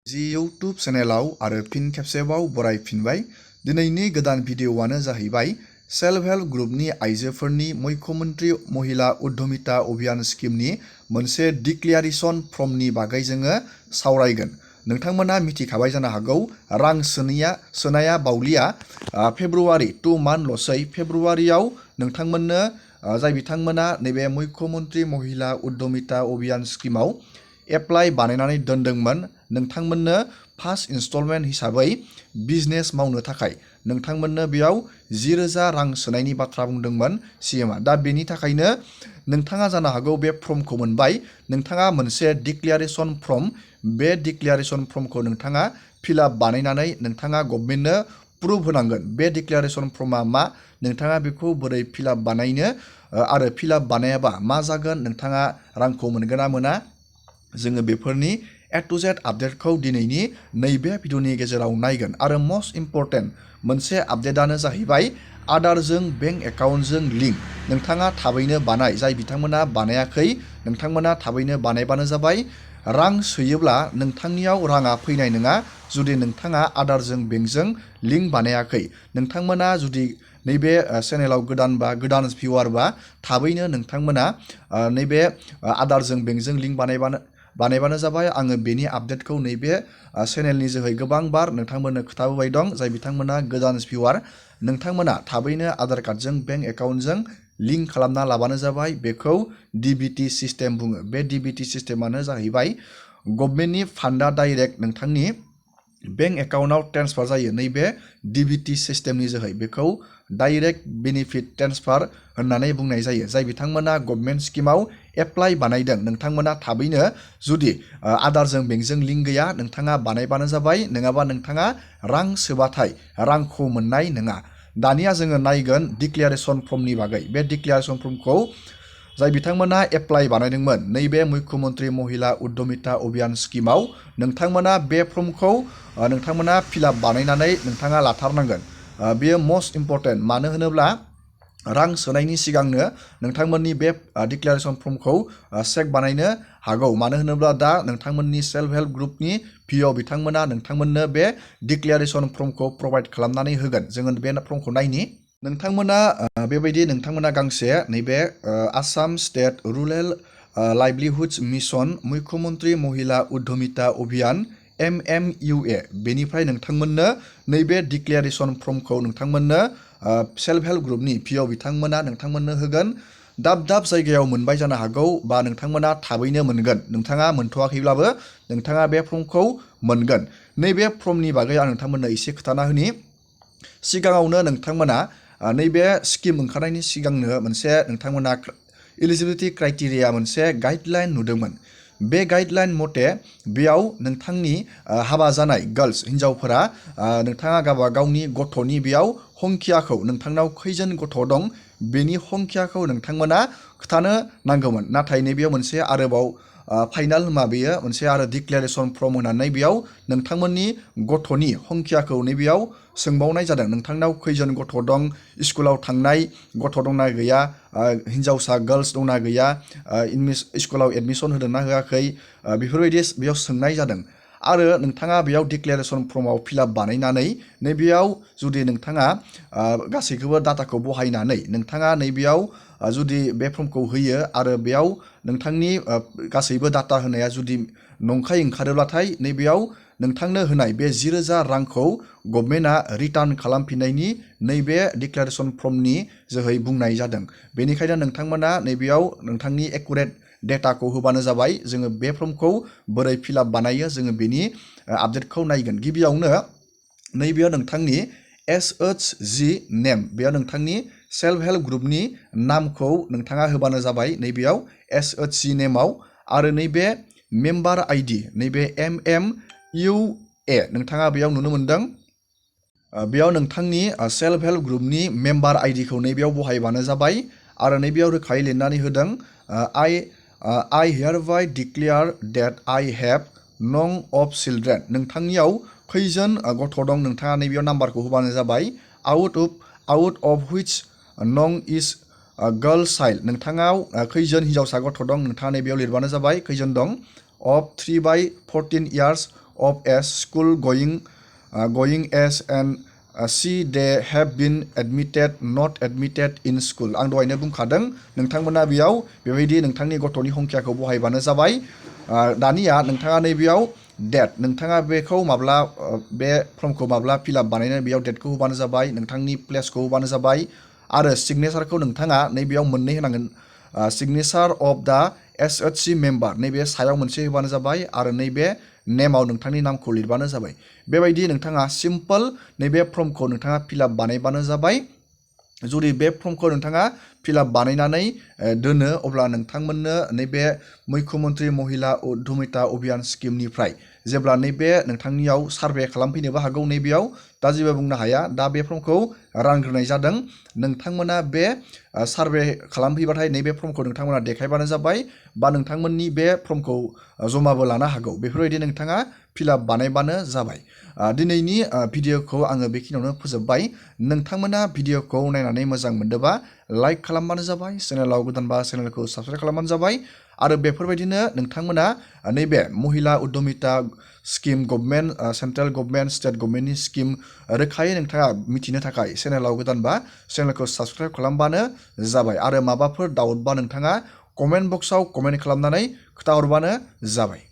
जि YouTube चेनेलाव आरो फिन खेबसेबाव बरायफिनबाय। दिनैनि गोदान भिडिअ'आनो जाहैबाय सेल्फ हेल्प ग्रुपनि आइजोफोरनि मुख्यमन्त्रि महिला उद्यमिता अभियान स्किमनि मोनसे डिक्लेरेशन फर्मनि बागै जोङो सावरायगोन। नोंथांमोना मिथिखाबाय जानो हागौ रां सोनाया बावलिया फेब्रुवारि 2 मान्थल'सै। फेब्रुवारियाव नोंथांमोननो जाय बिथांमोना नैबे मुख्यमन्त्रि महिला उद्यमिता अभियान स्किमाव एप्लाइ बानायनानै दोनदोंमोन, नोंथांमोननो फार्स्ट इनस्टलमेन्ट हिसाबै बिजनेस मावनो थाखाय नोंथांमोननो बेयाव 10,000 रां सोनायनि बाथ्रा बुंदोंमोन CMआ। दा बेनि थाखायनो नोंथाङा जानो हागौ बे फर्मखौ मोनबाय। नोंथाङा मोनसे डिक्लेरेशन फर्म, बे डिक्लेरेशन फर्मखौ नोंथाङा फिलआप बानायनानै नोंथाङा गभर्नमेन्टनो प्रुफ होनांगोन। बे डिक्लेरेशन फर्मा मा, नोंथाङा बेखौ बोरै फिलआप बानायनो आरो फिलआप बानायाबा मा जागोन, नोंथाङा रांखौ मोनगोन ना मोना, जोङो बेफोरनि A to Z आपडेटखौ दिनैनि नैबे भिडिअनि गेजेराव नायगोन। आरो मोस्ट इम्परटेन्ट मोनसे आपडेटआनो जाहैबाय आदारजों बेंक एकाउन्टजों लिंक। नोंथाङा थाबैनो बानाय, जाय बिथांमोना बानायाखै नोंथांमोना थाबैनो बानायबानो जाबाय। रां सोयोब्ला नोंथांनियाव राङा फैनाय नङा जुदि नोंथाङा आदारजों बेंकजों लिंक बानायाखै। नोंथांमोना जुदि नैबे चेनेलाव गोदान भिउवारबा थाबैनो नोंथांमोना नैबे आदारजों बेंकजों लिंक बानायबानो जाबाय। आङो बेनि आपडेटखौ नैबे चेनेलनि जोहै गोबां बार नोंथांमोननो खोथाबोबाय दं। जाय बिथांमोना गोदान भिउवार, नोंथांमोना थाबैनो आधार कार्डजों बेंक एकाउन्टजों लिंक खालामना लाबानो जाबाय। बेखौ DBT सिस्टेम बुङो। बे DBT सिस्टेमानो जाहैबाय गभर्नमेन्टनि फान्डा डाइरेक्ट नोंथांनि बेंक एकाउन्टआव ट्रेन्सफार जायो नैबे DBT सिस्टेमनि जोहै। बेखौ डाइरेक्ट बेनिफिट ट्रेन्सफार होननानै बुंनाय जायो। जाय बिथांमोना गभर्नमेन्ट स्किमाव एप्लाइ बानायदों, नोंथांमोना थाबैनो जुदि आदारजों बेंकजों लिंक गैया नोंथाङा बानायबानो जाबाय, नङाबा नोंथाङा रां सोबाथाय रांखौ मोननाय नङा। दानिया जोङो नायगोन डिक्लेरेशन फर्मनि बागै। बे डिक्लेरेशन फर्मखौ जाय बिथांमोना एप्लाइ बानायदोंमोन नैबे मुख्यमन्त्रि महिला उद्यमिता अभियान स्किमाव, नोंथांमोना बे फर्मखौ नोंथांमोना फिलआप बानायनानै नोंथाङा लाथारनांगोन। बेयो मोस्ट इम्परटेन्ट, मानो होनोब्ला रां सोनायनि सिगांनो नोंथांमोननि बे डिक्लेरेशन फर्मखौ चेक बानायनो हागौ। मानो होनोब्ला दा नोंथांमोननि सेल्फ हेल्प ग्रुपनि PO बिथांमोना नोंथांमोननो बे डिक्लेरेशन फर्मखौ प्रभाइड खालामनानै होगोन। जोङो बे फर्मखौ नायनि। नोंथांमोना गांसे नैबे आसाम स्टेट रुरेल लाइभलिहुड्स मिशन मुख्यमन्त्रि महिला उद्यमिता अभियान MMUA बेनिफ्राय नोंथांमोननो नैबे डिक्लेरेशन फर्मखौ नोंथांमोननो सेल्फ हेल्प ग्रुपनि PO बिथांमोना नोंथांमोननो होगोन। दाब जायगायाव मोनबाय जानो हागौ, बा नोंथांमोना थाबैनो मोनगोन। नोंथाङा मोनथ'वाखैब्लाबो नोंथाङा बे फर्मखौ मोनगोन। नैबे फर्मनि बागै आं नोंथांमोननो एसे खोथाना होनि। सिगाङावनो नोंथांमोना नैबे स्किम ओंखारनायनि सिगांनो मोनसे नोंथांमोना इलिजिबिलिटि क्राइटेरिया मोनसे गाइडलाइन नुदोंमोन। बे गाइडलाइन मथे बेयाव नोंथांनि हाबा जानाय गार्ल्स हिन्जावफोरा नोंथाङा गावनि गथ'नि बेयाव हंखियाखौ, नोंथांनाव खैजोन गथ' दं बेनि हंखियाखौ नोंथांमोना खोथानो नांगौमोन। नाथाय नैबेयाव मोनसे आरोबाव फाइनाल मा, बेयो मोनसे आरो डिक्लेरेशन फर्म होनानै बेयाव नोंथांमोननि गथ'नि हंखियाखौ नैबेयाव सोंबावनाय जादों। नोंथांनाव खैजोन गथ' दं, स्कुलाव थांनाय गथ' दंना गैया, हिन्जावसा गार्ल्स दंना गैया, स्कुलाव एडमिसन होदोंना होआखै, बेफोरबायदि बेयाव सोंनाय जादों। आरो नोंथाङा बेयाव डिक्लेरेशन फर्माव फिलआप बानायनानै नैबेयाव जुदि नोंथाङा गासैखौबो डाटाखौ बहायनानै नोंथाङा नैबेयाव जुदि बे फर्मखौ होयो आरो बेयाव नोंथांनि गासैबो डाटा होनाया जुदि नंखाय ओंखारोब्लाथाय नैबेयाव नोंथांनो होनाय बे 10,000 रांखौ गभर्नमेन्टआ रिटार्न खालामफिननायनि नैबे डिक्लेरेशन फर्मनि जोहै बुंनाय जादों। बेनिखायनो नोंथांमोना नैबेयाव नोंथांनि एकुरेट डेटाखौ होबानो जाबाय। जोङो बे फर्मखौ बोरै फिलआप बानायो जोङो बेनि आपडेटखौ नायगोन। गिबियावनो नैबेयाव नोंथांनि SHG नेम, बेयाव नोंथांनि सेल्फ हेल्प ग्रुपनि नामखौ नोंथाङा होबानो जाबाय नैबेयाव SHG नेमाव। आरो नैबे मेम्बार ID, नैबे MMUA नोंथाङा बेयाव नुनो मोनदों। बेयाव नोंथांनि सेल्फ हेल्प ग्रुपनि मेम्बार IDखौ नैबेयाव बहायबानो जाबाय। आरो नैबेयाव रोखायै लिरनानै होदों I hereby declare that I have none of children। नोंथांनियाव खैजोन गथ' दं नोंथाङा नैबेयाव नाम्बारखौ होबानो जाबाय। out of which none is girl child। नोंथाङाव खैजोन हिन्जावसा गथ' दं नोंथाङा नैबेयाव लिरबानो जाबाय खैजोन दं। of 3/14 years of a school going as and see they have been admitted not admitted in school आं दहायनो बुंखादों नोंथांमोना बेयाव बेबायदि नोंथांनि गथ'नि संख्याखौ बहायबानो जाबाय दानिया नोंथाङा नैबेयाव डेट नोंथाङा बेखौ माब्ला बे फर्मखौ माब्ला फिलआप बानायनो बेयाव डेटखौ होबानो जाबाय नोंथांनि प्लेसखौ होबानो जाबाय आरो सिगनेचारखौ नोंथाङा नैबेयाव मोननै होनांगोन signature of the SHG member नैबे सायाव मोनसे होबानो जाबाय आरो नैबे नेमाव नोंथांनि नामखौ लिरबानो जाबाय बेबायदि नोंथाङा सिम्पल नैबे फर्मखौ नोंथाङा फिलआप बानायबानो जाबाय जुदि बे फर्मखौ नोंथाङा फिलआप बानायनानै दोनो अब्ला नोंथांमोननो नैबे मुख्यमन्त्रि महिला उद्यमिता अभियान स्किमनिफ्राय जेब्ला नैबे नोंथांनियाव सार्भे खालामफैनोबो हागौ नैबेयाव दा जेबो बुंनो हाया दा बे फर्मखौ रानग्रोनाय जादों नोंथांमोना बे सार्भे खालामफैबाथाय नैबे फर्मखौ नोंथांमोना देखायबानो जाबाय बा नोंथांमोननि बे फर्मखौ जमाबो लानो हागौ बेफोरबायदि नोंथाङा फिलआप बानायबानो जाबाय दिनैनि भिडिअखौ आङो बेखिनियावनो फोजोबबाय नोंथांमोना भिडिअखौ नायनानै मोजां मोनदोंबा लाइक खालामबानो जाबाय चेनेलाव गोदानबा चेनेलखौ साबस्क्राइब खालामबानो जाबाय आरो बेफोरबायदिनो नोंथांमोना नैबे महिला उद्यमिता scheme government central government state गभर्नमेन्टनि स्किम रोखायै नोंथाङा मिथिनो थाखाय चेनेलाव गोदानबा चेनेलखौ साबस्क्राइब खालामबानो जाबाय आरो माबाफोर डाउटबा नोंथाङा कमेन्ट बक्सआव कमेन्ट खालामनानै खोथाहरबानो जाबाय